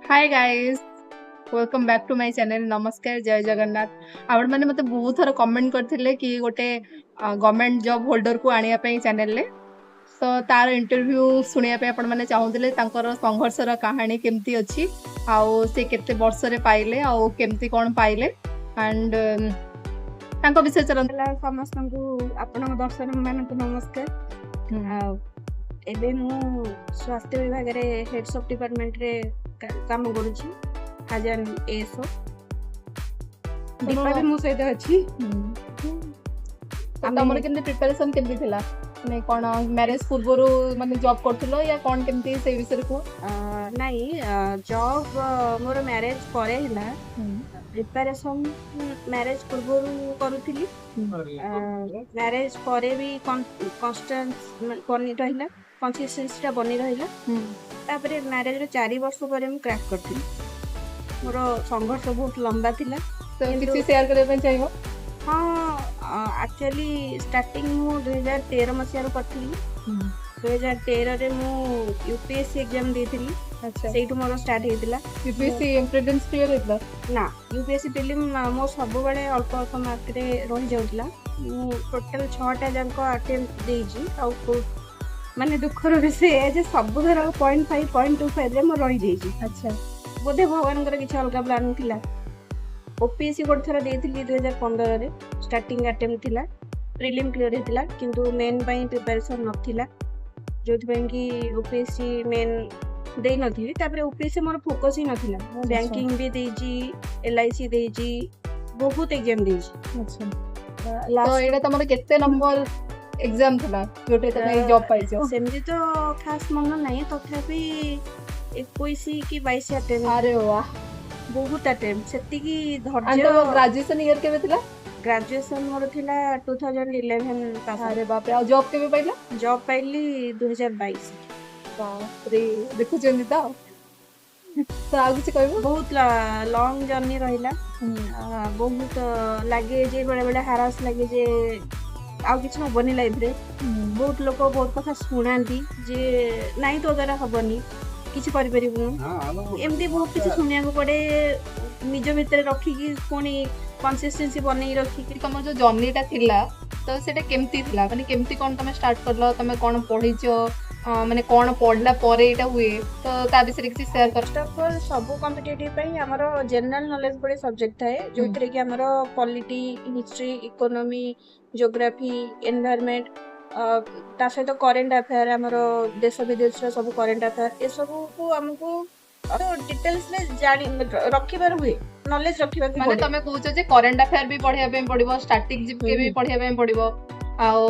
Hi guys, welcome back to my channel. ନମସ୍କାର, ଜୟ ଜଗନ୍ନାଥ। ଆପଣମାନେ ମୋତେ ବହୁତ ଥର କମେଣ୍ଟ କରିଥିଲେ କି ଗୋଟେ ଗଭର୍ଣ୍ଣମେଣ୍ଟ ଜବ୍ ହୋଲ୍ଡରକୁ ଆଣିବା ପାଇଁ ଚ୍ୟାନେଲରେ, ତ ତାର ଇଣ୍ଟରଭ୍ୟୁ ଶୁଣିବା ପାଇଁ ଆପଣମାନେ ଚାହୁଁଥିଲେ, ତାଙ୍କର ସଂଘର୍ଷର କାହାଣୀ କେମିତି ଅଛି ଆଉ ସେ କେତେ ବର୍ଷରେ ପାଇଲେ ଆଉ କେମିତି କ'ଣ ପାଇଲେ ଆଣ୍ଡ ତାଙ୍କ ବିଷୟରେ ଚାଲନ୍ତୁ। ହେଲା, ସମସ୍ତଙ୍କୁ, ଆପଣଙ୍କ ଦର୍ଶକ ମାନଙ୍କୁ ନମସ୍କାର। ଆଉ ଏବେ ମୁଁ ସ୍ୱାସ୍ଥ୍ୟ ବିଭାଗରେ ହେଡ୍ସ ଅଫ୍ ଡିପାର୍ଟମେଣ୍ଟରେ କାମ କରୁଛି ଆଜ୍ ଆନ୍ ଏଏସ୍ଓ। ଦୀପା ବି ମୋ ସହିତ ଅଛି। ତ ତମର କେମିତି ପ୍ରିପାରେସନ୍ କେମିତି ଥିଲା? ମାନେ କ'ଣ ମ୍ୟାରେଜ ପୂର୍ବରୁ ମାନେ ଜବ୍ କରୁଥିଲ ୟା କ'ଣ କେମିତି, ସେଇ ବିଷୟରେ କୁହ। ନାଇଁ, ଜବ୍ ମୋର ମ୍ୟାରେଜ ପରେ ହେଲା। ପ୍ରିପାରେସନ୍ ମ୍ୟାରେଜ ପୂର୍ବରୁ କରୁଥିଲି, ମ୍ୟାରେଜ ପରେ ବି କନଷ୍ଟାନ୍ସ ବନି ରହିଲା, କନସିଷ୍ଟେନ୍ସିଟା ବନି ରହିଲା। ତାପରେ ମ୍ୟାରେଜର 4 ବର୍ଷ ପରେ ମୁଁ କ୍ରାକ୍ କରିଥିଲି। ମୋର ସଂଘର୍ଷ ବହୁତ ଲମ୍ବା ଥିଲା। ତ କିଛି ସେୟାର କରିବା ପାଇଁ ଚାହିଁବ? ହଁ, ଆକ୍ଚୁଆଲି ଷ୍ଟାର୍ଟିଂ ମୁଁ 2013 ମସିହାରୁ କରିଥିଲି। 2013ରେ ମୁଁ ୟୁପିଏସସି ଏକ୍ଜାମ ଦେଇଥିଲି। ସେଇଠୁ ମୋର ଷ୍ଟାର୍ଟ ହେଇଥିଲା। ୟୁପିଏସସି ପ୍ରିଲିମ୍ସ କ୍ଲିୟର ହେଇଥିଲା? ନା, ୟୁପିଏସସି ପ୍ରିଲିମ୍ ମୋ ସବୁବେଳେ ଅଳ୍ପ ଅଳ୍ପ ମାର୍କରେ ରହିଯାଉଥିଲା। ମୁଁ ଟୋଟାଲ ଛଅଟା ଯାକ ଆଟେମ୍ପ୍ଟ ଦେଇଛି ଆଉ ମାନେ ଦୁଃଖର ବିଷୟ ଏଇଆ ଯେ ସବୁଥର 0.5, 0.25ରେ ମୁଁ ରହିଯାଇଛି। ବୋଧେ ଭଗବାନଙ୍କର କିଛି ଅଲଗା ପ୍ଲାନ୍ ଥିଲା। ଓପିଏସସି ଗୋଟେ ଥର ଦେଇଥିଲି 2015ରେ, ଷ୍ଟାର୍ଟିଂ ଆଟେମ୍ପ୍ଟ ଥିଲା। ପ୍ରିଲିମ୍ କ୍ଲିୟର ହେଇଥିଲା, କିନ୍ତୁ ମେନ୍ ପାଇଁ ପ୍ରିପାରେସନ୍ ନଥିଲା, ଯେଉଁଥିପାଇଁ କି ଓପିଏସସି ମେନ୍ ଦେଇନଥିଲି। ତାପରେ ଓପିଏସସି ମୋର ଫୋକସ୍ ହିଁ ନଥିଲା। ମୁଁ ବ୍ୟାଙ୍କିଙ୍ଗ ବି ଦେଇଛି, ଏଲ୍ଆଇସି ଦେଇଛି, ବହୁତ ଏକ୍ଜାମ ଦେଇଛି। ତ ଲାଷ୍ଟ ଏଇଟା ତମର କେତେ ନମ୍ବର ଏକ୍ଜାମ ଥିଲା ଯୋଉଟା ତମେ ଜବ୍ ପାଇଛ? ସେମିତି ତ ଖାସ୍ ମନ ନାହିଁ, ତଥାପି 21 କି 22 ଆଟେମ୍ପ୍ଟ। ଆରେ ୱାହ! ବହୁତ ଆଟେମ୍ପ୍ଟ, ସେତିକି ଆଣ୍ଡ ଧୈର୍ଯ୍ୟ। ତମ ଗ୍ରାଜୁଏସନ ଇୟର କେବେ ଥିଲା? ଗ୍ରାଜୁଏସନ ମୋର ଥିଲା 2011 ପାସ୍। ଆରେ ବାପରେ! ଆଉ ଜବ୍ କେବେ ପାଇଲ? ଜବ୍ ପାଇଲି 2022। ବାପରେ! ଦେଖୁଛନ୍ତି ତ? ତ ଆଉ କିଛି କହିବ? ବହୁତ ଲଙ୍ଗ ଜର୍ଣ୍ଣି ରହିଲା। ବହୁତ ଲାଗେ ଯେ ବେଳେ ବେଳେ ହାରାସ ଲାଗେ ଯେ ଆଉ କିଛି ହବନି ଲାଇଫରେ। ବହୁତ ଲୋକ ବହୁତ କଥା ଶୁଣାନ୍ତି ଯେ ନାଇଁ, ତୋ ଦ୍ୱାରା ହବନି, କିଛି କରିପାରିବୁନୁ, ଏମିତି ବହୁତ କିଛି ଶୁଣିବାକୁ ପଡେ। ନିଜ ଭିତରେ ରଖିକି ପୁଣି କନସିଷ୍ଟେନ୍ସି ବନେଇ ରଖିକି। ତମର ଯୋଉ ଜର୍ଣ୍ଣିଟା ଥିଲା, ତ ସେଇଟା କେମିତି ଥିଲା? ମାନେ କେମିତି କ'ଣ ତମେ ଷ୍ଟାର୍ଟ କଲ, ତମେ କ'ଣ ପଢିଛ, ମାନେ କ'ଣ ପଢିଲା ପରେ ଏଇଟା ହୁଏ, ତ ତା ବିଷୟରେ କିଛି ସେୟାର କର। ଫାର୍ଷ୍ଟ ଅଫ୍ ଅଲ୍, ସବୁ କମ୍ପିଟେଟିଭ ପାଇଁ ଆମର ଜେନେରାଲ ନଲେଜ ଭଳି ସବଜେକ୍ଟ ଥାଏ, ଯୋଉଥିରେ କି ଆମର polity, history, economy, geography, environment, ତା ସହିତ କରେଣ୍ଟ ଆଫେୟାର, ଆମର ଦେଶ ବିଦେଶର ସବୁ କରେଣ୍ଟ ଆଫେୟାର, ଏସବୁକୁ ଆମକୁ ଡିଟେଲ୍ସରେ ଜାଣି ରଖିବାର ହୁଏ, ନଲେଜ ରଖିବାକୁ ମାନେ ପଡେ। ତମେ କହୁଛ ଯେ କରେଣ୍ଟ ଆଫେୟାର ବି ପଢିବା ପାଇଁ ପଡିବ, ଷ୍ଟାଟିକ ଜିକେ ବି ପଢିବା ପାଇଁ ପଡିବ, ଆଉ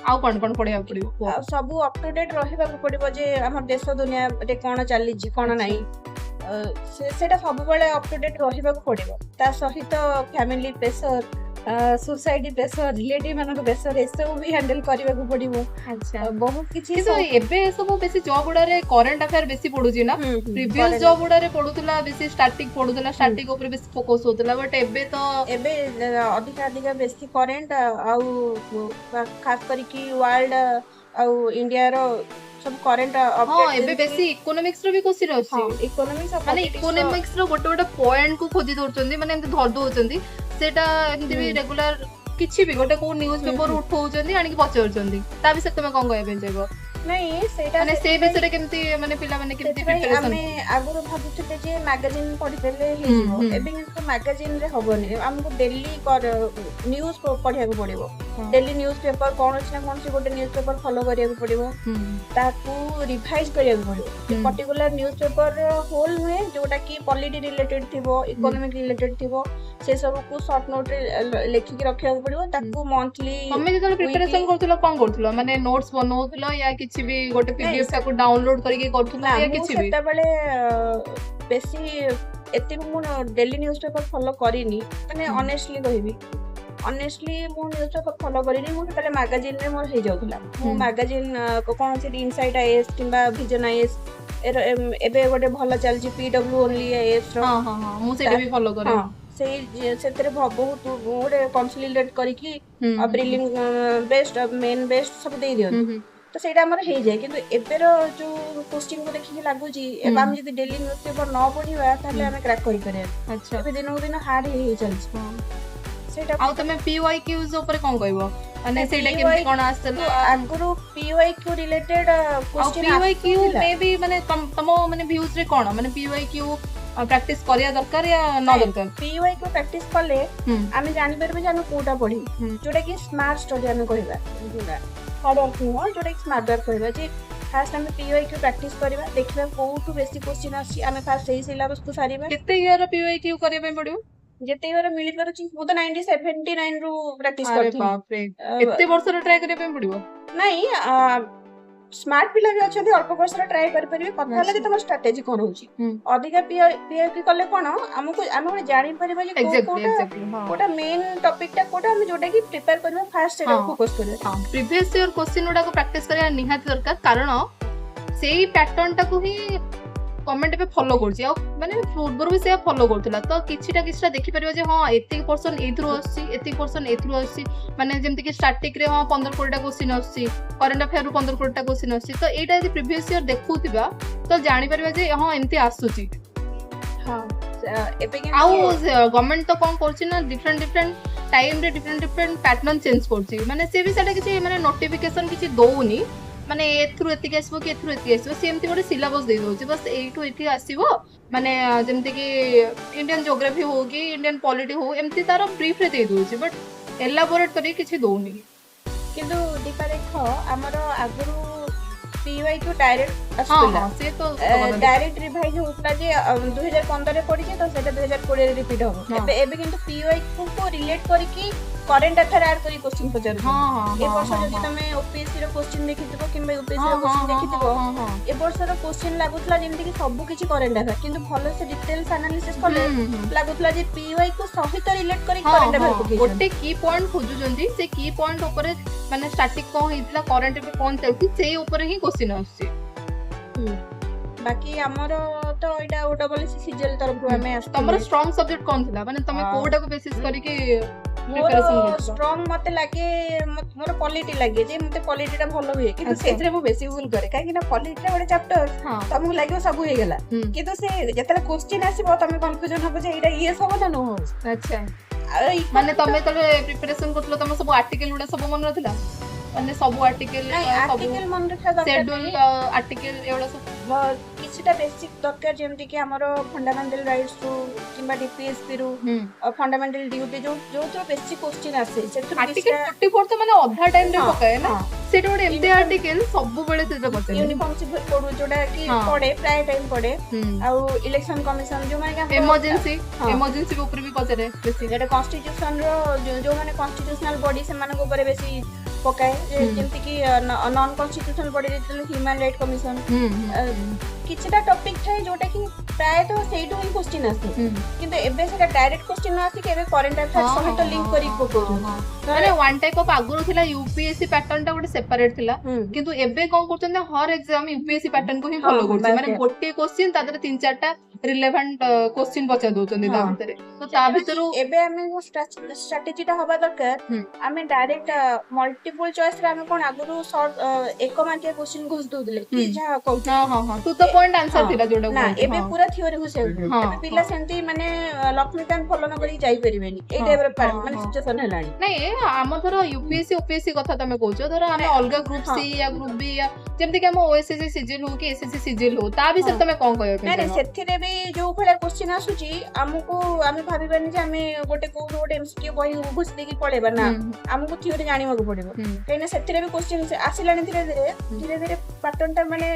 ଆଉ କ'ଣ କ'ଣ ପଢିବାକୁ ପଡିବ କୁହ। ଆଉ ସବୁ ଅପ୍ ଟୁ ଡେଟ୍ ରହିବାକୁ ପଡିବ ଯେ ଆମ ଦେଶ ଦୁନିଆରେ କ'ଣ ଚାଲିଛି, କ'ଣ ନାହିଁ। ସେଇଟା ସବୁବେଳେ ଅପ୍ ଟୁ ଡେଟ୍ ରହିବାକୁ ପଡିବ। ତା ସହିତ family pressure, society pressure, relative ମାନଙ୍କ ପ୍ରେସର, ଏସବୁ ବି ହ୍ୟାଣ୍ଡେଲ କରିବାକୁ ପଡିବ। ବହୁତ କିଛି। କିନ୍ତୁ ଏବେ ସବୁ ବେଶୀ ଜବ୍ ଗୁଡାରେ କରେଣ୍ଟ ଆଫେୟାର ବେଶୀ ପଡୁଛି ନା? ପ୍ରିଭିୟସ ଜବ୍ ଗୁଡାରେ ପଡୁଥିଲା ବେଶୀ ଷ୍ଟାଟିକ ପଡୁଥିଲା, ଷ୍ଟାଟିକ ଉପରେ ବେଶୀ ଫୋକସ ହଉଥିଲା, ବଟ୍ ଏବେ ତ ଏବେ ଅଧିକା ଅଧିକା ବେଶୀ କରେଣ୍ଟ ଆଉ ଖାସ କରିକି ୱାର୍ଲଡ ଆଉ ଇଣ୍ଡିଆର ସବୁ କରେଣ୍ଟ। ହଁ, ଏବେ ବେଶୀ ଇକୋନୋମିକ୍ସ ର ବି କୋଶ୍ଚିନ୍ ଆସୁଛି। ଇକୋନୋମିକ୍ସ। ମାନେ ଇକୋନୋମିକ୍ସ ର ଗୋଟେ ଗୋଟେ ପଏଣ୍ଟ କୁ ଖୋଜି ଦଉଛନ୍ତି, ମାନେ ଏମିତି ଧରି ଦଉଛନ୍ତି ସେଇଟା ଏମିତି ବି ରେଗୁଲାର କିଛି ବି ଗୋଟେ କୋଉ ନ୍ୟୁଜ ପେପର ଉଠଉଛନ୍ତି, ଆଣିକି ପଚାରୁଛନ୍ତି। ତା ବିଷୟରେ ତମେ କଣ କହିବା ପାଇଁ ଚାହିଁବ? ନାଇଁ, ସେଇଟା ମାନେ ସେଇ ବିଷୟରେ କେମିତି, ମାନେ ପିଲାମାନେ କେମିତି ସେଥିପାଇଁ ପ୍ରିପାରେସନ ଆମେ ଆଗରୁ ଭାବୁଥିଲେ ଯେ ମାଗାଜିନ୍ ପଢିଦେଲେ ହେଇଯିବ। ଏବେ କିନ୍ତୁ ମାଗାଜିନରେ ହବନି, ଆମକୁ ଡେଲି ନ୍ୟୁଜ ପଢିବାକୁ ପଡିବ। ଡେଲି ନ୍ୟୁଜ ପେପର, କୌଣସି ନା କୌଣସି ଗୋଟେ ନ୍ୟୁଜ ପେପର ଫଲୋ କରିବାକୁ ପଡିବ, ତାକୁ ରିଭାଇଜ କରିବାକୁ ପଡିବ। ପର୍ଟିକୁଲାର ନ୍ୟୁଜ ପେପର ହୋଲ ନୁହେଁ, ଯୋଉଟା କି ପଲିଟି ରିଲେଟେଡ ଥିବ, ଇକୋନୋମିକ ରିଲେଟେଡ ଥିବ, ସେ ସବୁକୁ ସର୍ଟ ନୋଟରେ ଲେଖିକି ରଖିବାକୁ ପଡିବ, ତାକୁ ମନ୍ଥଲି। ତମେ ଯେତେବେଳେ ପ୍ରିପାରେସନ କରୁଥିଲ, କଣ କରୁଥିଲ? ମାନେ ନୋଟ୍ସ ବନଉଥିଲ ୟା କିଛି ବି ଗୋଟେ ପିଡିଏଫ ତାକୁ ଡାଉନଲୋଡ କରିକି କରୁଥିଲ ନା, ୟା ମୁଁ କିଛି ବି? ସେତେବେଳେ ବେଶୀ ଏତେ ମୁଁ ଡେଲି ନ୍ୟୁଜ ପେପର ଫଲୋ କରିନି। ମାନେ ଅନେଷ୍ଟଲି କହିବି, ଅନେଷ୍ଟଲି ମୁଁ ନ୍ୟୁଜ ପେପର ଫଲୋ କରିନି। ମୁଁ ସେତେବେଳେ ମାଗାଜିନରେ ମୋର ହେଇଯାଉଥିଲା। ମୁଁ ମାଗାଜିନ୍ କୌଣସି ଇନସାଇଟ୍ ଆଇଏଏସ୍ କିମ୍ବା ଭିଜନ ଆଇଏଏସ୍, ଏବେ ଗୋଟେ ଭଲ ଚାଲିଛି ପିଡବ୍ଲ୍ୟୁ ଓନ୍ଲି ଆଇଏଏସ୍ ର। ହଁ ହଁ ହଁ ମୁଁ ସେଇଟା ବି ଫଲୋ କରେ। ହଁ, ସେଇ ସେଥିରେ ବହୁତ ଗୋଟେ କନସୋଲିଡେଟ୍ କରିକି ହୁଁ ହୁଁ ପ୍ରିଲିମ୍ ବେଷ୍ଟ, ମେନ୍ ବେଷ୍ଟ ସବୁ ଦେଇ ଦିଅନ୍ତି। ହୁଁ ହୁଁ ତ ସେଇଟା ଆମର ହେଇଯାଏ। କିନ୍ତୁ ଏବେର ଯୋଉ କୋଶ୍ଚିନ୍ କୁ ଦେଖିକି ଲାଗୁଛି, ଏବେ ଆମେ ଯଦି ଡେଲି ନ୍ୟୁଜ ପେପର ନ ପଢିବା, ତାହେଲେ ଆମେ କ୍ରାକ୍ କରିପାରିବା। ଏବେ ଦିନକୁ ଦିନ ହାର୍ଡ ହେଇ ହେଇ ଚାଲିଛି ସେଇଟା। ଆଉ ତମେ ପିୱାଇ କ୍ୟୁଜ ଉପରେ କଣ କହିବ? ମାନେ ସେଇଟା କେମିତି କଣ ଆସିଥିଲା? ଆଗରୁ ପିୱାଇକ୍ୟୁ ରିଲେଟେଡ ଆଉ କୋଶ୍ଚିନ୍ ପିୱାଇ କ୍ୟୁ ମେ ବି ମାନେ ତମ ମାନେ ଭ୍ୟୁଜ ରେ କଣ, ମାନେ ପିୱାଇ କ୍ୟୁ ପ୍ରାକ୍ଟିସ କରିବା ଦରକାର ୟା ନ ଦରକାର? ପିୱାଇକ୍ୟୁ ପ୍ରାକ୍ଟିସ କଲେ ଆମେ ଜାଣିପାରିବୁ ଯେ ଆମେ କୋଉଟା ପଢିବୁ, ଯୋଉଟା କି ସ୍ମାର୍ଟ ଷ୍ଟଡି ଆମେ କହିବା, ଯୋଉଟା ହାର୍ଡ ୱାର୍କ ନୁହଁ, ଯୋଉଟା କି ସ୍ମାର୍ଟ ୱାର୍କ କହିବା, ଯେ ଫାଷ୍ଟ ଆମେ ପିୱାଇକ୍ୟୁ ପ୍ରାକ୍ଟିସ କରିବା, ଦେଖିବା କୋଉଠୁ ବେଶୀ କୋଶ୍ଚିନ୍ ଆସୁଛି, ଆମେ ଫାଷ୍ଟ ସେଇ ସିଲାବସକୁ ସାରିବା। କେତେ ଇୟର ପିୱାଇ କ୍ୟୁ କରିବା ପାଇଁ ପଡିବ? ଯେତିକି ବାର ମିଳିପାରୁଛି। ମୁଁ ତ 1979 ରୁ ପ୍ରାକ୍ଟିସ ଆରେ କରିଥିଲି। ବାପରେ, ଏତେ ବର୍ଷର ଟ୍ରାଏ କରିବା ପାଇଁ ପଡିବ? ନାଇଁ, ସ୍ମାର୍ଟ ପିଲା ବି ଅଛନ୍ତି, ଅଳ୍ପ ବର୍ଷର ଟ୍ରାଏ କରିପାରିବେ। କଥା ହେଲା ଯେ ତମ ଷ୍ଟ୍ରାଟେଜି କଣ ରହୁଛି। ଅଧିକା ପିୱାଇକ୍ୟୁ କଲେ କଣ, ଆମକୁ ଆମେ ଗୋଟେ ଜାଣିପାରିବା ଯେ କୋଉ କୋଉଟା ଏକ୍ଜାକ୍ଟଲି, ହଁ। କୋଉଟା ମେନ୍ ଟପିକ ଟା, କୋଉଟା ଆମେ ଯୋଉଟା କି ପ୍ରିପେୟାର କରିବା, ଫାଷ୍ଟ ସେଇଟାକୁ ଫୋକସ କରିବା। ହଁ, ପ୍ରିଭିୟସ ଇୟର କୋଶ୍ଚିନ୍ ଗୁଡାକ ପ୍ରାକ୍ଟିସ କରିବା ନିହାତି ଦରକାର, କାରଣ ସେଇ ପ୍ୟାଟର୍ନ ଟାକୁ ହିଁ ଗଭର୍ଣ୍ଣମେଣ୍ଟ ଏବେ ଫଲୋ କରୁଛି। ଆଉ ମାନେ ପୂର୍ବରୁ ବି ସେୟା ଫଲୋ କରୁଥିଲା। ତ କିଛିଟା କିଛିଟା ଦେଖିପାରିବ ଯେ ହଁ, ଏତିକି ପର୍ସନ ଏଇଥିରୁ ଆସୁଛି, ଏତିକି ପର୍ସନ ଏଇଥିରୁ ଆସୁଛି। ମାନେ ଯେମିତିକି ଷ୍ଟାଟିକରେ ହଁ, 15-20ଟା କୋଶ୍ଚିନ୍ ଆସୁଛି, କରେଣ୍ଟ ଆଫେୟାରରୁ 15-20ଟା କୋଶ୍ଚିନ୍ ଆସୁଛି। ତ ଏଇଟା ଯଦି ପ୍ରିଭିୟସ ଇୟର ଦେଖୁଥିବା, ତ ଜାଣିପାରିବା ଯେ ହଁ, ଏମିତି ଆସୁଛି। ହଁ, ଏବେ ଆଉ କିନ୍ତୁ ଗଭର୍ଣ୍ଣମେଣ୍ଟ ତ କଣ କରୁଛି ନା, ଡିଫରେଣ୍ଟ ଡିଫରେଣ୍ଟ ଟାଇମରେ ଡିଫରେଣ୍ଟ ଡିଫରେଣ୍ଟ ପ୍ୟାଟର୍ନ ଚେଞ୍ଜ କରୁଛି। ମାନେ ସେ ବି ସେଟା କିଛି ମାନେ ନୋଟିଫିକେସନ କିଛି ଦଉନି, ମାନେ ଏଥିରୁ ଏତିକି ଆସିବ କି ଏଥିରୁ ଏତିକି ଆସିବ। ସେ ଏମିତି ଗୋଟେ ସିଲାବସ ଦେଇ ଦଉଛି, ବାସ୍ ଏଇଠୁ ଏଠି ଆସିବ। ମାନେ ଯେମିତିକି ଇଣ୍ଡିଆନ ଜିଓଗ୍ରାଫି ହଉ କି ଇଣ୍ଡିଆନ ପଲିଟି ହଉ, ଏମିତି ତାର ବ୍ରିଫରେ ଦେଇ ଦଉଛି, ବଟ୍ ଏଲାବୋରେଟ କରିକି କିଛି ଦଉନି। କିନ୍ତୁ ଦୀପା, ଦେଖ, ଆମର ଆଗରୁ ପିୱାଇକ୍ୟୁ ଡାଇରେକ୍ଟ ଆସୁଥିଲା। ହଁ, ସେ ତ ସତ କଥା। ଡାଇରେକ୍ଟ ରିଭାଇଜ ହଉଥିଲା ଯେ 2015ରେ ପଡିଛି ତ ସେଇଟା 2020ରେ ରିପିଟ୍ ହବ। ଏବେ କିନ୍ତୁ ପିୱାଇକ୍ୟୁ କୁ ରିଲେଟ କରିକି କରେଣ୍ଟ ଆଫେୟାର ଆଡ୍ କରି କୋଶ୍ଚିନ୍ ପଚାରୁଛନ୍ତି। ହଁ ହଁ ଏ ବର୍ଷ ଯଦି ତମେ ଓପିଏସସି ର କୋଶ୍ଚିନ୍ ଦେଖିଥିବ କିମ୍ବା ୟୁପିଏସସି ର କୋଶ୍ଚିନ୍ ଦେଖିଥିବ, ଏ ବର୍ଷର କୋଶ୍ଚିନ୍ ଲାଗୁଥିଲା ଯେମିତି କି ସବୁ କିଛି କରେଣ୍ଟ ଆଫେୟାର। କିନ୍ତୁ ଭଲସେ ଡିଟେଲ୍ସ ଆନାଲିସିସ୍ କଲେ ହୁଁ, ହୁଁ। ଲାଗୁଥିଲା ଯେ ପିୱାଇକ୍ୟୁ ସହିତ ରିଲେଟ କରିକି କରେଣ୍ଟ ଆଫେୟାର ପକେଇଛନ୍ତି। ଗୋଟେ କି ପଏଣ୍ଟ ଖୋଜୁଛନ୍ତି, ସେ କି ପଏଣ୍ଟ ଉପରେ, ମାନେ ଷ୍ଟାଟିକ କଣ ହେଇଥିଲା, କରେଣ୍ଟ ଏବେ କଣ ଚାଲିଛି, ସେଇ ଉପରେ ହିଁ କୋଶ୍ଚିନ୍ ଆସୁଛି। ବାକି ଆମର ତ ଏଇଟା ଓ ଡବଲ ଏସ୍ ସିଜିଏଲ ତରଫରୁ ଆମେ ତମର ଆସିଥିଲେ। ଷ୍ଟ୍ରଙ୍ଗ ସବଜେକ୍ଟ କଣ ଥିଲା? ମାନେ ତମେ କୋଉଟାକୁ ବେସିସ୍ କରିକି ମୋର ପ୍ରିପାରେସନ କରୁଥିଲ? ଷ୍ଟ୍ରଙ୍ଗ ମତେ ଲାଗେ, ମୋର ପଲିଟି ଲାଗେ ଯେ ମତେ ପଲିଟିଟା ଭଲ ହୁଏ। କିନ୍ତୁ ସେଇଥିରେ ମୁଁ ବେଶୀ ଭୁଲ କରେ, କାହିଁକି ନା ପଲିଟିଟା ଗୋଟେ ଚାପ୍ଟର ତମକୁ ଲାଗିବ ସବୁ ହେଇଗଲା, କିନ୍ତୁ ସେ ଯେତେବେଳେ କୋଶ୍ଚିନ୍ ଆସିବ, ତମେ କନଫ୍ୟୁଜନ ହବ ଯେ ଏଇଟା ୟେସ୍ ହବ ନା ନୋ ହବ। ଆଉ ମାନେ ତମେ ଯେତେବେଳେ ପ୍ରିପାରେସନ କରୁଥିଲ, ତମ ସବୁ ଆର୍ଟିକେଲ ଗୁଡା ସବୁ ମନେ ନଥିଲା? ମାନେ ସବୁ ଆର୍ଟିକେଲ, ନାଇଁ, ସବୁ ଆର୍ଟିକେଲ ମନେ ରଖିବା ଦରକାର ସେଡ୍ୟୁଲ ନାହିଁ। ଆର୍ଟିକେଲ ଏଗୁଡା ସବୁ? କିଛିଟା ବେସିକ ଦରକାର, ଯେମିତି କି ଆମର ଫଣ୍ଡାମେଣ୍ଟାଲ ରାଇଟ୍ସ ରୁ କିମ୍ବା ଡିପିଏସପି ରୁ ଫଣ୍ଡାମେଣ୍ଟାଲ ଡ୍ୟୁଟି, ଯୋଉ ଯୋଉଥିରୁ ବେଶୀ କୋଶ୍ଚିନ୍ ଆସେ ସେଥିରୁ ଆର୍ଟିକେଲ କିଛିଟା। 44 ତ ମାନେ ଅଧା ଟାଇମ ରେ ପକାଏ ନା? ହଁ। ସେଇଟା ଗୋଟେ ଏମିତି ଆର୍ଟିକେଲ, ସବୁବେଳେ ସେଥିରେ ପଚାରେ। ୟୁନିଫର୍ମ ସିଭିଲ କୋଡ ଯୋଉଟା କି ପଡେ, ପ୍ରାୟ ଟାଇମ ପଡେ। ଆଉ ଇଲେକ୍ସନ କମିଶନ, ଯୋଉମାନେ କି ଆମର ଏମର୍ଜେନ୍ସି। ଏମର୍ଜେନ୍ସି ଉପରେ ବି ପଚାରେ ବେଶୀ। ଯୋଉଟା କନଷ୍ଟିଟ୍ୟୁସନ ର ଯୋଉମାନେ କନଷ୍ଟିଟ୍ୟୁସନାଲ ବଡି, ସେମାନଙ୍କ ଉପରେ ବେଶୀ ପକାଏ ଯେ ଯେମିତି କି non constitutional body human right commission. ହୁଁ ହୁଁ କିଛିଟା ଟପିକ ଥାଏ ଯୋଉଟା କି ପ୍ରାୟତଃ ସେଇଠୁ ହିଁ କୋଶ୍ଚିନ୍ ଆସେ। କିନ୍ତୁ ଏବେ ସେଟା ଡାଇରେକ୍ଟ କୋଶ୍ଚିନ୍ ନ ଆସିକି ଏବେ କରେଣ୍ଟ ଆଫେୟାର ସହିତ ଲିଙ୍କ କରିକି ପକଉଛନ୍ତି। ମାନେ ୱାନ୍ ଟାଇପ ଅଫ ଆଗରୁ ଥିଲା ୟୁପିଏସସି ପ୍ୟାଟର୍ନ ଟା ଗୋଟେ ସେପାରେଟ ଥିଲା, କିନ୍ତୁ ଏବେ କଣ କରୁଛନ୍ତି ନା, ହର ଏକ୍ସାମ ୟୁପିଏସସି ପ୍ୟାଟର୍ନ କୁ ହିଁ ଫଲୋ କରୁଛି। ମାନେ ଗୋଟିଏ କୋଶ୍ଚିନ୍, ତା ଦେହରେ ତିନି ଚାରିଟା ରିଲେଭାଣ୍ଟ କୋଶ୍ଚିନ୍ ପଚାରି ଦଉଛନ୍ତି ତା ଭିତରେ। ତ ତା ଭିତରୁ ଏବେ ଆମେ ଯୋଉ ଷ୍ଟ୍ରାଟେଜିଟା ହବା ଦରକାର, ଆମେ ଡାଇରେକ୍ଟ ମଲ୍ଟିପୁଲ ଚଏସ ରେ, ଆମେ କଣ ଆଗରୁ ସର୍ଟ ଏକ ମାର୍କିଆ କୋଶ୍ଚିନ୍ ଘୋଷି ଦଉଥିଲେ କି ଯାହା କହୁଥିଲେ। ହଁ ହଁ ହଁ ଟୁ the point answer ଥିଲା ଯୋଉଟା ନା, କୁହନ୍ତି, ଏବେ ପୁରା ଥିଓରି ଘୋଷିବାକୁ ପଡିବ। ଏବେ ପିଲା ସେମିତି ମାନେ ଲକ୍ଷ୍ମୀକାନ୍ତ ଫଲୋ ନ କରିକି ଯାଇପାରିବେନି, ଏଇ ଟାଇପର ମାନେ ସିଚୁଏସନ ହେଲାଣି। ନାଇଁ, ଆମ ଧର ୟୁପିଏସସି ଓପିଏସସି କଥା ତମେ କହୁଛ, ଧର ଆମେ ଅଲଗା ଗ୍ରୁପ ସି ୟା ଗ୍ରୁପ ବି ୟା ଯେମିତି କି ଆମ ଓଏସଏସସି ସିଜିଏଲ ହଉ କି ଏସଏସସି ସିଜିଏଲ ହଉ, ତା ବିଷୟରେ ତମେ କଣ କହିବା ପାଇଁ ନାଇଁ ନାଇଁ ଚାହିଁବ? ସେଥିରେ ବି ଯୋଉ ଭଳିଆ କୋଶ୍ଚିନ୍ ଆସୁଛି, ଆମକୁ ଆମେ ଭାବିବାନି ଯେ ଆମେ ଗୋଟେ କୋଉଠୁ ଗୋଟେ ଏମସିକ୍ୟୁ ବହି ଘୋଷି ଦେଇକି ପଳେଇବା ନା, ଆମକୁ ଥିଓରି ଜାଣିବାକୁ ପଡିବ। କାହିଁକିନା ସେଥିରେ ବି କୋଶ୍ଚିନ୍ ଆସିଲାଣି ଧୀରେ ଧୀରେ। ଧୀରେ ଧୀରେ ପାଟର୍ନ ଟା ମାନେ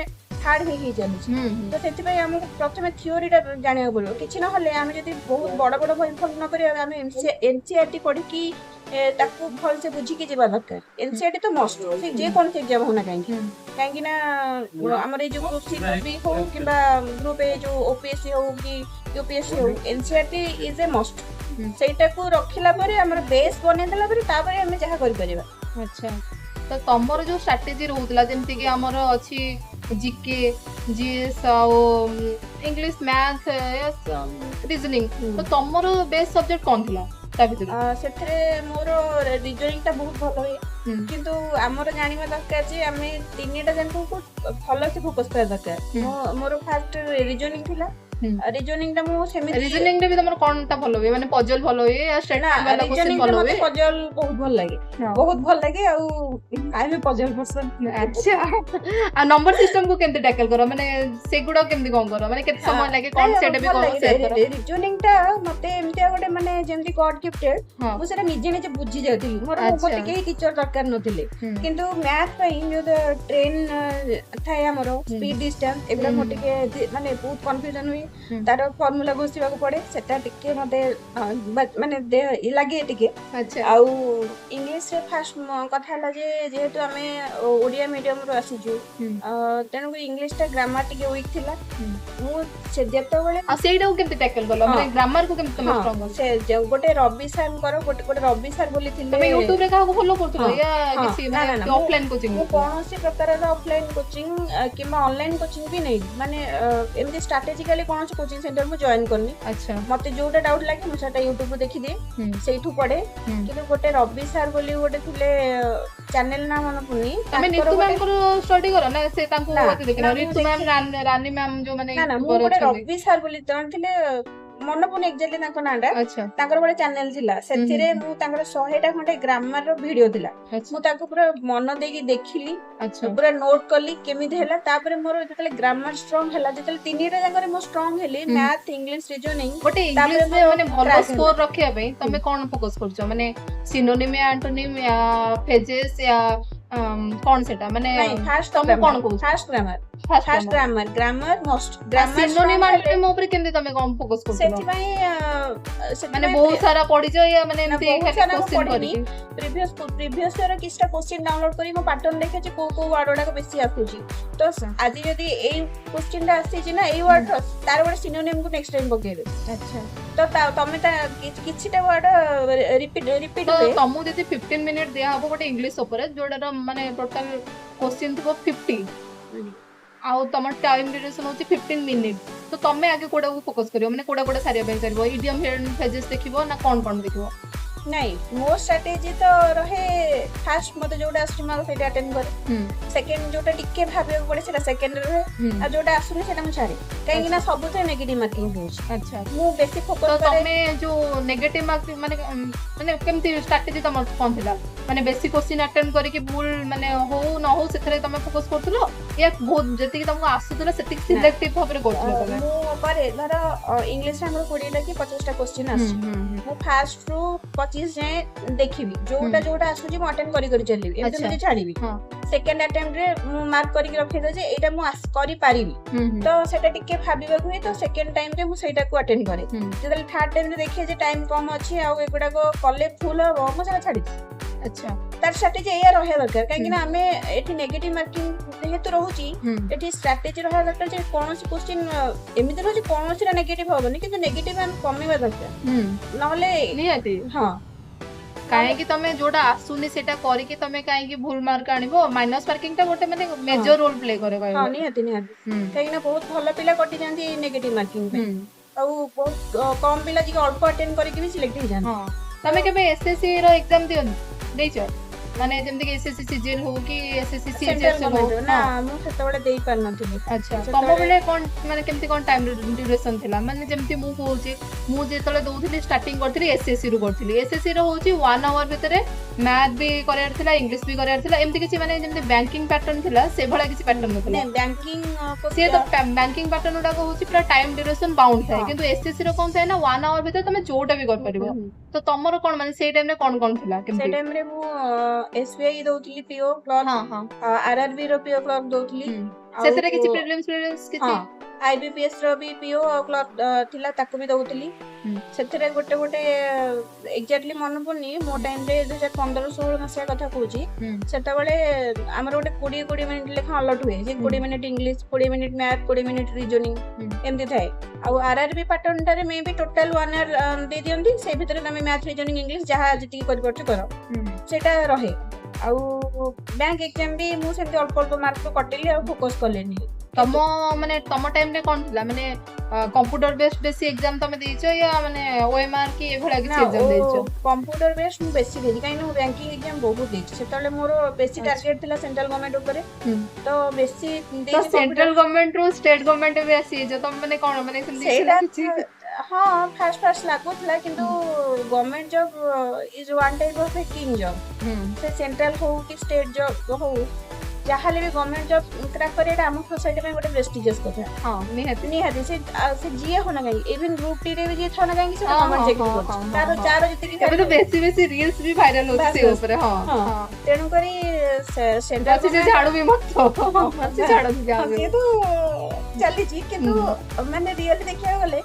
ହାର୍ଡ ହେଇ ହେଇ ଚାଲିଛି। ହୁଁ ହୁଁ ତ ସେଥିପାଇଁ ଆମକୁ ପ୍ରଥମେ ଥିଓରିଟା ଜାଣିବାକୁ ପଡିବ। କିଛି ନହେଲେ ଆମେ ଯଦି ବହୁତ ବଡ ବଡ ବହି ଫଲୋ ନ କରିବା, ଆମେ ଏନସିଆରଟି ପଢିକି ତାକୁ ଭଲସେ ବୁଝିକି ଯିବା ଦରକାର। ଏନସିଆରଟି ତ ମଷ୍ଟ, ସେ ଯେକୌଣସି ଏକ୍ଜାମ ହଉ ନା କାହିଁକି। କାହିଁକି ନା ଆମର ଏଇ ଯୋଉ ଗ୍ରୁପ ସି, ଗ୍ରୁପ ବି ହଉ କିମ୍ବା ଗ୍ରୁପ ଏ ଯୋଉ ଓପିଏସସି ହଉ କି ୟୁପିଏସସି ହଉ, ଏନସିଆରଟି is a ମଷ୍ଟ। ସେଇଟାକୁ ରଖିଲା ପରେ, ଆମର ବେସ୍ ବନେଇ ଦେଲା ପରେ, ତାପରେ ଆମେ ଯାହା କରିପାରିବା। ଆଚ୍ଛା, ତ ତମର ଯୋଉ ଷ୍ଟ୍ରାଟେଜି ରହୁଥିଲା, ଯେମିତି କି ଆମର ଅଛି ଜିକେ, ଜିଏସ୍ ଆଉ ଇଂଲିଶ, ମ୍ୟାଥ, ରିଜନିଂ, ତ ତମର ବେଷ୍ଟ ସବଜେକ୍ଟ କଣ ଥିଲା? ତା ଭିତରୁ? ସେଥିରେ ମୋର ରିଜନିଂଟା ବହୁତ ଭଲ ହୁଏ। କିନ୍ତୁ ଆମର ଜାଣିବା ଦରକାର ଯେ ଆମେ ତିନିଟା ଯାକକୁ ଭଲସେ ଫୋକସ୍ କରିବା ଦରକାର। ମୋର ଫାଷ୍ଟ ରିଜନିଂ ଥିଲା। ରିଜନିଂ ଟା ମୁଁ ସେମିତି ରିଜନିଂ ରେ ବି ତମର କଣଟା ଭଲ ହୁଏ? ମାନେ ପଜଲ ଭଲ ହୁଏ ୟା ନା, ଷ୍ଟେଟମେଣ୍ଟ ବାଲା କ୍ୱେଶ୍ଚିନ୍ ରିଜନିଂ ଭଲ ରେ ମତେ ହୁଏ? ପଜଲ ବହୁତ ଭଲ ଲାଗେ। ବହୁତ ଭଲ ଲାଗେ ଆଉ I M puzzle person. ଆଚ୍ଛା, ଆଉ ନମ୍ବର ସିଷ୍ଟମ କୁ କେମିତି ଟ୍ୟାକଲ କର? ମାନେ ସେଗୁଡା କେମିତି କଣ କର? ମାନେ କେତେ ସମୟ ଲାଗେ କଣ, ସେଇଟା ବି କଣ ସେୟାର କର। ରିଜନିଂ ଟା ମତେ ଏମିତିଆ ଗୋଟେ ମାନେ ଯେମିତି ଗଡ୍ ଗିଫ୍ଟେଡ୍। ମୁଁ ସେଟା ନିଜେ ନିଜେ ବୁଝି ଯାଉଥିଲି ମୋର। ମତେ କେହି ଟିଚର ଦରକାର ନଥିଲେ। କିନ୍ତୁ ମ୍ୟାଥ ପାଇଁ ଯୋଉ ଟ୍ରେନ ଥାଏ ଆମର, ସ୍ପିଡ, ଡିଷ୍ଟାନ୍ସ, ଏଗୁଡ଼ା ମୋର ଟିକେ ମାନେ ବହୁତ କନଫ୍ୟୁଜନ ହୁଏ। ତାର ଫର୍ମୁଲା ଘୋଷିବାକୁ ପଡେ, ସେଟା ଟିକେ ମତେ ମାନେ ଦେହ ଲାଗେ ଟିକେ। ଆଉ ଇଂଲିଶରେ ଫାଷ୍ଟ କଥା ହେଲା ଯେ ଯେହେତୁ ଆମେ ଓଡ଼ିଆ ମିଡିୟମରୁ ଆସିଛୁ, ତେଣୁକରି ଇଂଲିଶଟା ଗ୍ରାମାର ଟିକେ ୱିକ୍ ଥିଲା। ମୁଁ ସେ ଯେତେବେଳେ ଆଉ ସେଇଟାକୁ କେମିତି ଟ୍ୟାକଲ କଲ? ମାନେ ଗ୍ରାମାର କୁ କେମିତି ତମେ ଷ୍ଟ୍ରଙ୍ଗ କଲ? ସେ ଗୋଟେ ରବି ସାର୍ଙ୍କର ଗୋଟେ ରବି ସାର୍ ବୋଲି ଥିଲେ। ତମେ ୟୁଟ୍ୟୁବ ରେ କାହାକୁ ଫଲୋ କରୁଥିଲ ହଁ, ୟା ହଁ। କିଛି ନା, ମାନେ ନା, ନା, ଅଫଲାଇନ କୋଚିଂ? ମୁଁ କୌଣସି ପ୍ରକାରର ଅଫଲାଇନ କୋଚିଂ କିମ୍ବା ଅନଲାଇନ କୋଚିଂ ବି ନେଇନି। ମାନେ ଏମିତି ଷ୍ଟ୍ରାଟେଜିକାଲି କୌଣସି କୋଚିଂ ସେଣ୍ଟର ମୁଁ ଜଏନ୍ କରିନି। ମତେ ଯୋଉଟା ଡାଉଟ୍ ଲାଗେ, ମୁଁ ସେଟା ୟୁଟ୍ୟୁବରୁ ଦେଖିଦିଏ, ସେଇଠୁ ପଢେ। କିନ୍ତୁ ଗୋଟେ ରବି ସାର୍ ବୋଲି ଗୋଟେ ଥିଲେ, ଚ୍ୟାନେଲ ନା ମନେ ପଡୁନି, ତମେ ତାଙ୍କର ନିତୁ ଗୋଟେ ମ୍ୟାମଙ୍କର ଷ୍ଟଡି କର ନା ସେ ତାଙ୍କୁ ନା, ଏତେ ଦେଖିନ? ନା, ମୁଁ ରିତୁ ମ୍ୟାମ, ରାନୀ ମ୍ୟାମ ଯୋଉମାନେ ନା ନା, ମୁଁ ୟୁଟ୍ୟୁବର ଗୋଟେ ଅଛନ୍ତି। ରବି ସାର୍ ବୋଲି ଜଣେ ଥିଲେ, ମନେ ପଡୁନି ଏକ୍ଜାକ୍ଟଲି ତାଙ୍କ ନାଁଟା। ତାଙ୍କର ଗୋଟେ ଚ୍ୟାନେଲ ଥିଲା, ସେଥିରେ ମୁଁ ତାଙ୍କର 100ଟା ଖଣ୍ଡେ ଗ୍ରାମାର ଭିଡିଓ ଥିଲା। ମୁଁ ତାକୁ ପୁରା ମନ ଦେଇକି ଦେଖିଲି, ପୁରା ନୋଟ୍ କଲି କେମିତି ହେଲା। ତାପରେ ମୋର ଯେତେବେଳେ ଗ୍ରାମାର ଷ୍ଟ୍ରଙ୍ଗ ହେଲା, ଯେତେବେଳେ ତିନିଟା ଯାକରେ ମୁଁ ଷ୍ଟ୍ରଙ୍ଗ ହେଲି, ମ୍ୟାଥ, ଇଂଲିଶ, ରିଜନିଂ, ଗୋଟେ ତାପରେ ଇଂଲିଶରେ ମୋର ମାନେ ଭଲ crack ହେଲା। ସ୍କୋର ରଖିବା ପାଇଁ ତମେ କଣ ଫୋକସ କରୁଛ? ମାନେ ସିନୋନିମ୍ ୟା ଆଣ୍ଟୋନିମ୍ ୟା ଫ୍ରେଜେସ୍ ୟା କଣ ସେଟା ମାନେ ନାଇଁ, ଫାଷ୍ଟ ତମେ କଣ କହୁଛ? First grammar. First first grammar, grammar must. Grammar synonym antonym ଉପରେ କେମିତି ତମେ କଣ ଫୋକସ କରୁଥିଲ? ସେଥିପାଇଁ ମାନେ ସେଥିପାଇଁ ବହୁତ ସାରା ପଢିଛ ୟା ମାନେ ନା, ଏମିତି ବହୁତ ଖାଲି ସାରା ମୁଁ କ୍ୱେଶ୍ଚିନ୍ ପଢିନି। କରିକି? ପ୍ରିଭିୟସ ଇୟର କିଛିଟା କ୍ୱେଶ୍ଚିନ୍ ଡାଉନଲୋଡ କରି ମୁଁ ପାଟର୍ନ ଦେଖେ କୋଉ କୋଉ ୱାର୍ଡ ଗୁଡାକ ବେଶୀ ଆସୁଛି। ତ ଆଜି ଯଦି ଏଇ କ୍ୱେଶ୍ଚିନ୍ ଟା ଆସିଛି ନା ଏଇ ୱାର୍ଡ, ତାର ଗୋଟେ ସିନୋନିମ୍ କୁ ନେକ୍ସଟ ଟାଇମ ପକେଇବେ। ତ ତମେ ତା କିଛିଟା ୱାର୍ଡ ରିପିଟ ରିପିଟ ତ ହୁଏ। ତମକୁ ଯଦି 15 ମିନିଟ୍ ଦିଆହବ ଗୋଟେ ଇଂଲିଶ ଉପରେ, ଯୋଉଟାର ମାନେ ଟୋଟାଲ କ୍ୱେଶ୍ଚିନ୍ ଥିବ 50 ଆଉ ତମ ଟାଇମ ଡ୍ୟୁରେସନ ହଉଛି 15 ମିନିଟ୍, ତ ତମେ ଆଗେ କୋଉଟାକୁ ଫୋକସ କରିବ? ମାନେ କୋଉଟା କୋଉଟା ସାରିବା ପାଇଁ ଚାହିଁବ? ଇଡିୟମ ଫ୍ରେଜେସ୍ ଦେଖିବ ନା କଣ କଣ ଦେଖିବ? ନାଇଁ, ମୋ ଷ୍ଟ୍ରାଟେଜି ତ ରହେ, ଫାଷ୍ଟ ମତେ ଯୋଉଟା ଆସୁଛି ମୁଁ ଆଗ ସେଇଟା ଆଟେଣ୍ଡ କରେ। ସେକେଣ୍ଡ ଯୋଉଟା ଟିକେ ଭାବିବାକୁ ପଡେ, ସେଇଟା ସେକେଣ୍ଡ ରୁହେ। ଆଉ ଯୋଉଟା ଆସୁନି, ସେଇଟା ମୁଁ ଛାଡେ, କାହିଁକି ନା ସବୁଥିରେ ନେଗେଟିଭ ମାର୍କିଂ ରହୁଛି। ମୁଁ ବେଶୀ ତ ଫୋକସ କରେ ତମେ ଯୋଉ ନେଗେଟିଭ ମାର୍କ ମାନେ କେମିତି ଷ୍ଟ୍ରାଟେଜି ତମର କଣ ଥିଲା? ମାନେ ବେଶୀ କ୍ୱେଶ୍ଚିନ୍ ଆଟେଣ୍ଡ କରିକି ଭୁଲ ମାନେ ହଉ ନ ହଉ ସେଥିରେ ତମେ ଫୋକସ କରୁଥିଲ ୟା ବହୁତ ଯେତିକି ତମକୁ ଆସୁଥିଲା ସେତିକି ସିଲେକ୍ଟିଭ ଭାବରେ କରୁଥିଲ ତମେ? ମୁଁ କରେ, ଧର ଇଂଲିଶରେ ଆମର 20ଟା କି 25ଟା କ୍ୱେଶ୍ଚିନ୍ ଆସୁଛି, ମୁଁ ଫାଷ୍ଟ ରୁ 25 ଯାଏଁ ଦେଖିବି। ଯୋଉଟା ଯୋଉଟା ଆସୁଛି ମୁଁ ଆଟେଣ୍ଡ କରି କରି ଚାଲିବି, ଏମିତି ମୁଁ ଛାଡିବି। ସେକେଣ୍ଡ ଆଟେମ୍ପ୍ଟରେ ମୁଁ ମାର୍କ କରିକି ରଖିଦିଏ ଯେ ଏଇଟା ମୁଁ କରିପାରିବି। ତ ସେଟା ଟିକେ ଭାବିବାକୁ ହୁଏ, ତ ସେକେଣ୍ଡ ଟାଇମରେ ମୁଁ ସେଇଟାକୁ ଆଟେଣ୍ଡ କରେ। ଯେତେବେଳେ ଥାର୍ଡ ଟାଇମରେ ଦେଖେ ଯେ ଟାଇମ କମ ଅଛି ଆଉ ଏଗୁଡାକ କଲେ ଭୁଲ ହବ, ମୁଁ ସେଟା ଛାଡ଼ିଦିଏ। ତାର ଷ୍ଟ୍ରାଟେଜି ଏଇଆ ରହିବା ଦରକାର, କାହିଁକି ନା ଆମେ ଏଠି ନେଗେଟିଭ ମାର୍କିଂ ଯେହେତୁ ରହୁଛି, ଏଠି ଷ୍ଟ୍ରାଟେଜି ରହିବା ଦରକାର ଯେ କୌଣସି କ୍ୱେଶ୍ଚିନ୍ ଏମିତି ରହୁଛି କୌଣସିଟା ନେଗେଟିଭ ହବନି, କିନ୍ତୁ ନେଗେଟିଭ ଆମେ କମେଇବା ଦରକାର, ନହେଲେ ନିହାତି। କାହିଁକି ତମେ ଯୋଉଟା ଆସୁନି ସେଇଟା କରିକି ତମେ କାହିଁକି ଭୁଲ ମାର୍କ ଆଣିବ? ମାଇନସ ମାର୍କିଂ ଟା ଗୋଟେ ମାନେ ମେଜର ରୋଲ ପ୍ଲେ କରେ ହଁ କହିବାକୁ। ନିହାତି ନିହାତି, କାହିଁକି ନା ବହୁତ ଭଲ ପିଲା କଟିଯାଆନ୍ତି ଏଇ ନେଗେଟିଭ ମାର୍କିଂ ପାଇଁ ଆଉ ବହୁତ କମ ପିଲା ଯିଏ ଅଳ୍ପ ଆଟେଣ୍ଡ କରିକି ବି ସିଲେକ୍ଟ ହେଇଯାଆନ୍ତି। ହଁ, ତମେ କେବେ ଏସଏସସି ର ଏକ୍ସାମ ଦିଅ, ଦେଇଛ? ମାନେ ଯେମିତି କି ଏସଏସସି ସିଜିଏଲ ହଉ କି ଏସଏସସି ସେଣ୍ଟ୍ରାଲ ସିଏଚଏସଏଲ ହଉ? ଗଭର୍ଣ୍ଣମେଣ୍ଟ ନା, ମୁଁ ସେତେବେଳେ ଦେଇପାରିନଥିଲି। ତମ ବେଳେ କଣ ମାନେ କେମିତି କଣ ଟାଇମ ଡ୍ୟୁରେସନ ଥିଲା? ମାନେ ଯେମିତି ମୁଁ କହୁଛି, ମୁଁ ଯେତେବେଳେ ଦଉଥିଲି, ଷ୍ଟାର୍ଟିଂ କରିଥିଲି ଏସଏସସି ରୁ କରିଥିଲି। ଏସଏସସି ର ହଉଛି 1 ଆୱାର ଭିତରେ ମ୍ୟାଥ ବି କରିବାର ଥିଲା, ଇଂଲିଶ ବି କରିବାର ଥିଲା। ଏମିତି କିଛି ମାନେ ଯେମିତି ବ୍ୟାଙ୍କିଂ ପାଟର୍ନ ଥିଲା, ସେଭଳିଆ କିଛି ପାଟର୍ନ ନଥିଲା। ନାଇଁ, ବ୍ୟାଙ୍କିଂ ସିଏ ତ ବ୍ୟାଙ୍କିଂ ପାଟର୍ନ ଗୁଡାକ ହଉଛି ପୁରା ଟାଇମ ଡ୍ୟୁରେସନ ବାଉଣ୍ଡ ଥାଏ। କିନ୍ତୁ ଏସଏସସି ର କଣ ଥାଏ ନା 1 ଆୱାର ଭିତରେ ତମେ ଯୋଉଟା ବି କରିପାରିବ। ତ ତମର କଣ ମାନେ ସେଇ ଟାଇମରେ କଣ କଣ ଥିଲା ସେ କେମିତି? ଟାଇମରେ ମୁଁ ଏସବିଆଇ ଦଉଥିଲି ପିଓ କ୍ଲର୍କ, ହଁ ହଁ ଆରଆରବି ର ପିଓ କ୍ଲର୍କ ଦଉଥିଲି। ସେଥିରେ କିଛି ପ୍ରିଲିମ୍ସ ପ୍ରିଲିମ୍ସ କିଛି? ହଁ, ଆଇବିପିଏସ୍ ର ବି ପିଓ ଆଉ କ୍ଲର୍କ ଥିଲା, ତାକୁ ବି ଦଉଥିଲି। ସେଥିରେ ଗୋଟେ ଗୋଟେ ଏକ୍ଜାକ୍ଟଲି ମନେ ପଡୁନି, ମୋ ଟାଇମରେ 2015-16 ମସିହା କଥା କହୁଛି। ସେତେବେଳେ ଆମର ଗୋଟେ 20 20 ମିନିଟ୍ ଲେଖା ଅଲଟ ହୁଏ ଯେ 20 minute English, 20 minute math, 20 minute reasoning, ଏମିତି ଥାଏ। ଆଉ ଆରଆରବି ପାଟର୍ନଟାରେ ମେ ବି ଟୋଟାଲ 1 ଆୱାର ଦେଇ ଦିଅନ୍ତି, ସେଇ ଭିତରେ ତମେ ମ୍ୟାଥ, ରିଜନିଂ, ଇଂଲିଶ ଯାହା ଯେତିକି କରିପାରୁଛ କର, ସେଇଟା ରହେ। ଆଉ ବ୍ୟାଙ୍କ ଏକ୍ଜାମ ବି ମୁଁ ସେମିତି ଅଳ୍ପ ଅଳ୍ପ ମାର୍କ କଟିଲି ଆଉ ଫୋକସ କଲିନି। ତମ ମାନେ ତମ ଟାଇମ ରେ କଣ ଥିଲା? ମାନେ କମ୍ପ୍ୟୁଟର ବେସ୍ଡ ବେଶୀ ଏକ୍ସାମ ତମେ ଦେଇଛ ୟା ମାନେ ଓଏମଆର କି ଏଭଳିଆ କିଛି ନା, ଏକ୍ସାମ ଦେଇଛ? କମ୍ପ୍ୟୁଟର ବେସ୍ ମୁଁ ବେଶୀ ଦେଇଛି, କାହିଁକି ମୁଁ ବ୍ୟାଙ୍କିଂ ଏକ୍ଜାମ ବହୁତ ଦେଇଛି। ସେତେବେଳେ ମୋର ବେଶୀ ଟାର୍ଗେଟ ଥିଲା ସେଣ୍ଟ୍ରାଲ ଗଭର୍ଣ୍ଣମେଣ୍ଟ ଉପରେ, ତ ବେଶୀ ତ ଦେଇଛି। ସେଣ୍ଟ୍ରାଲ ଗଭର୍ଣ୍ଣମେଣ୍ଟ ରୁ ଷ୍ଟେଟ ଗଭର୍ଣ୍ଣମେଣ୍ଟ ଏବେ ଆସିଯାଇଛ, ତମେ ମାନେ କଣ ମାନେ ସେମିତି ସେଇଟା କିଛି? ହଁ, ଫାଷ୍ଟ ଫାଷ୍ଟ ଲାଗୁଥିଲା, କିନ୍ତୁ government job is one type of a king job. ସେ ସେଣ୍ଟ୍ରାଲ ହଉ କି ଷ୍ଟେଟ ଜବ୍ ହଉ, ଯାହାହେଲେ ବି ଗଭର୍ଣ୍ଣମେଣ୍ଟ ଜବ୍ କ୍ରାକ୍ କରିବାଟା ଆମ ସୋସାଇଟି ପାଇଁ ଗୋଟେ ପ୍ରେଷ୍ଟିଜିୟସ୍ କଥା। ହଁ, ନିହାତି। ନିହାତି ସେ ଯିଏ ହଉ ନା କାହିଁକି, ଇଭେନ୍ ଗ୍ରୁପ୍ ଡି ରେ ବି ଯିଏ ଥାଉ ନା କାହିଁକି, ସେ ଗଭର୍ଣ୍ଣମେଣ୍ଟ ଚାକିରି କରୁଛି, ତାର ଯାର ଯେତିକି ଏବେ ତ value। ବେଶୀ ବେଶୀ ରିଲ୍ସ ବି ଭାଇରାଲ ହଉଛି ବାସ୍, ସେ ବାସ୍। ଉପରେ। ହଁ। ତେଣୁକରି ସେଣ୍ଟ୍ରାଲ ଅଛି ସେ ଝାଡୁ ବି ମଧ୍ୟ ସେ ଛାଡ଼ନ୍ତୁ, ଯାହା ବି ସିଏ ତ ଚାଲିଛି, କିନ୍ତୁ ମାନେ ରିଅଲି ଦେଖିବାକୁ ଗଲେ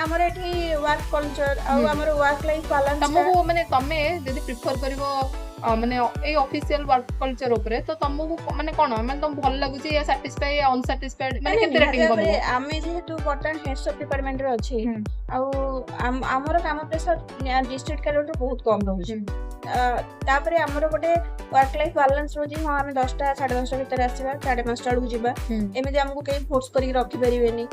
ଆମର ଏଠି ୱାର୍କ କଲଚର ଆଉ ଆମର ୱାର୍କ ଲାଇଫ ବାଲାନ୍ସ। ତମକୁ ମାନେ ତମେ ଯଦି ପ୍ରିଫର କରିବ ମାନେ ଏଇ ଅଫିସିଆଲ ୱାର୍କ କଲଚର ଉପରେ, ତ ତମକୁ ମାନେ କଣ ମାନେ ତମକୁ ଭଲ ଲାଗୁଛି ୟା ସାଟିସ୍ଫାଇ, ଅନସାଟିସ୍ଫାଇଡ, ମାନେ କେତେ ରେଟିଂ ଦବ? ଆମେ ଯେହେତୁ ବର୍ତ୍ତମାନ ହେଡ୍ସ ଅଫ ଡିପାର୍ଟମେଣ୍ଟରେ ଅଛି ଆଉ ଆମର କାମ ପ୍ରେସର ଡିଷ୍ଟ୍ରିକ୍ଟ କ୍ୟାଡରଠୁ ବହୁତ କମ ରହୁଛି। ତାପରେ ଆମର ଗୋଟେ ୱାର୍କ ଲାଇଫ ବାଲାନ୍ସ ରହୁଛି। ହଁ, ଆମେ 10ଟା 10:30 ଭିତରେ ଆସିବା, 5:30 ବେଳକୁ ଯିବା। ଏମିତି ଆମକୁ କେହି ଫୋର୍ସ କରିକି ରଖିପାରିବେନି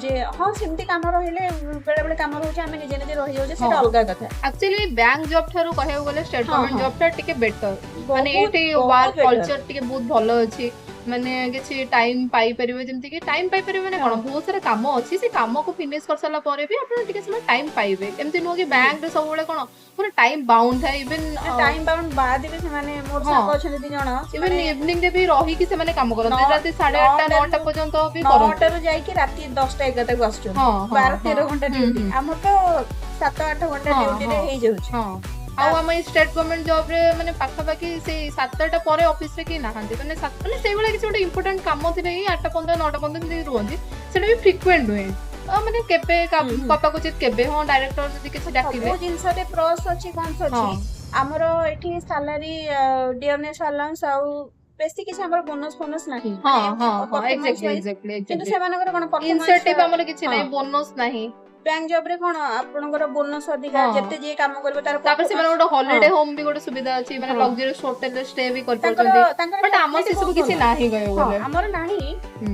ଯେ ହଁ, ସେମିତି କାମ ରହିଲେ ବେଳେ ବେଳେ କାମ ରହୁଛି, ଆମେ ନିଜେ ନିଜେ ରହିଯାଉଛେ, ସେଟା ଅଲଗା କଥା। ଆକ୍ଚୁଆଲି ବ୍ୟାଙ୍କ ଜବ୍ ଠାରୁ କହିବାକୁ ଗଲେ ଷ୍ଟେଟ ଗଭର୍ଣ୍ଣମେଣ୍ଟ ଜବ୍ ଟା ଟିକେ ବେଟର। ମାନେ ବହୁତ ଏଇଠି ବହୁତ ୱାର୍କ better। Culture ଟିକେ ବହୁତ ଭଲ ଅଛି। ମାନେ କିଛି ଟାଇମ ପାଇପାରିବେ, ଯେମିତି କି ଟାଇମ ପାଇପାରିବେ ମାନେ କଣ, ବହୁତ ସାରା କାମ ଅଛି, ସେ କାମକୁ ଫିନିଶ କରିସାରିଲା ପରେ ବି ଆପଣ ଟିକେ ସମୟ ଟାଇମ ପାଇବେ। ଏମିତି ନୁହଁ କି ବ୍ୟାଙ୍କରେ ସବୁବେଳେ କଣ ପୁରା ଟାଇମ ବାଉଣ୍ଡ ଥାଏ। ଇଭେନ ଟାଇମ ବାଉଣ୍ଡ ବାଦ ବି ସେମାନେ, ମୋର ସାଙ୍ଗ ଅଛନ୍ତି ଦି ଜଣ, ଇଭେନ ସେମାନେ ଇଭିନିଂ ରେ ବି ରହିକି ସେମାନେ କାମ କରନ୍ତି। ରାତି 8:30, 9ଟା ପର୍ଯ୍ୟନ୍ତ ବି କରନ୍ତି। 9ଟାରୁ ଯାଇକି ରାତି 10ଟା 11ଟାକୁ ଆସୁଛନ୍ତି। ହଁ ହଁ 12 13 ଘଣ୍ଟା ଡ୍ୟୁଟି। ଆମର ତ 7-8 ଘଣ୍ଟା ଡ୍ୟୁଟିରେ ହେଇଯାଉଛି। ହଁ, ଆଉ ଆମ ଏଇ ଷ୍ଟେଟ ଗଭର୍ଣ୍ଣମେଣ୍ଟ ଜବ୍ ରେ ମାନେ ପାଖାପାଖି ସେଇ 7ଟା ପରେ ଅଫିସରେ କେହି ନାହାନ୍ତି। ମାନେ ସେଇଭଳିଆ କିଛି ଗୋଟେ ଇମ୍ପୋର୍ଟାଣ୍ଟ କାମ ଥିଲେ ହିଁ 8:15, 9:15 ଏମିତି ରୁହନ୍ତି। ସେଟା ବି ଫ୍ରିକ୍ୱେଣ୍ଟ ନୁହେଁ। ମାନେ କେବେ କପାକୁଚିତ କେବେ, ହଁ, ଡାଇରେକ୍ଟର ଯଦି କିଛି ଡାକିବେ। ସବୁ ଜିନିଷରେ ପ୍ଲସ୍ ଅଛି, କନ୍ସ ଅଛି। ଆମର ଏଠି ସାଲାରୀ, ଡିଅରନେସ୍ ଆଲାଉନ୍ସ ଆଉ ବେଶୀ କିଛି ଆମର ବୋନସ ଫୋନସ ନାହିଁ। ହଁ ମାନେ ହଁ ହଁ performance wise, କିନ୍ତୁ ସେମାନଙ୍କର କଣ ପରଫର୍ମାନ୍ସ ଇନସେଣ୍ଟିଭ ଆମର କିଛି ନାହିଁ, ବୋନସ ନାହିଁ। ବ୍ୟାଙ୍କ ଜବ ରେ କଣ ଆପଣଙ୍କର ବୋନସ ଅଧିକା, ଯେତେ ଯିଏ କାମ କରିବ ତାର ତାପରେ performance ସେମାନେ ଗୋଟେ ହଲିଡେ ହୋମ ବି ଗୋଟେ ସୁବିଧା ଅଛି, ମାନେ ଲକ୍ଜରିୟସ୍ ହୋଟେଲରେ ଷ୍ଟେ ବି କରିପାରୁଛନ୍ତି। ତାଙ୍କର ବଟ୍ ଆମର facility ସେ ସବୁ ବହୁତ କିଛି ଭଲ। ନାହିଁ କହିବାକୁ ଗଲେ। ଆମର ନାହିଁ,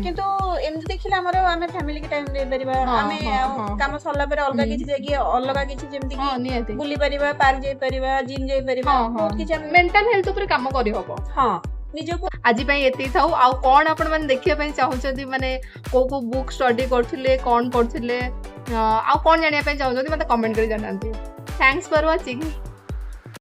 କିନ୍ତୁ ଏମିତି ଦେଖିଲେ ଆମର ଆମେ ଫ୍ୟାମିଲି କି ଟାଇମ ଦେଇପାରିବା। ଆମେ ଆଉ କାମ ସରିଲା ପରେ ଅଲଗା କିଛି ଯାଇକି ଅଲଗା କିଛି ଯେମିତି କି ହଁ ନିହାତି ବୁଲି ପାରିବା, ପାର୍କ ଯାଇପାରିବା, ଜିମ୍ ଯାଇପାରିବା, ବହୁତ କିଛି ଆମେ ମେଣ୍ଟାଲ ହେଲ୍ଥ ଉପରେ କାମ କରିହବ। ହଁ, ନିଜକୁ। ଆଜି ପାଇଁ ଏତିକି ଥାଉ। ଆଉ କଣ ଆପଣ ମାନେ ଦେଖିବା ପାଇଁ ଚାହୁଁଛନ୍ତି, ମାନେ କୋଉ କୋଉ ବୁକ୍ ଷ୍ଟଡି କରୁଥିଲେ, କଣ କରୁଥିଲେ, ଆଉ କଣ ଜାଣିବା ପାଇଁ ଚାହୁଁଛନ୍ତି, ମତେ କମେଣ୍ଟ କରି ଜଣାନ୍ତୁ। Thanks for watching.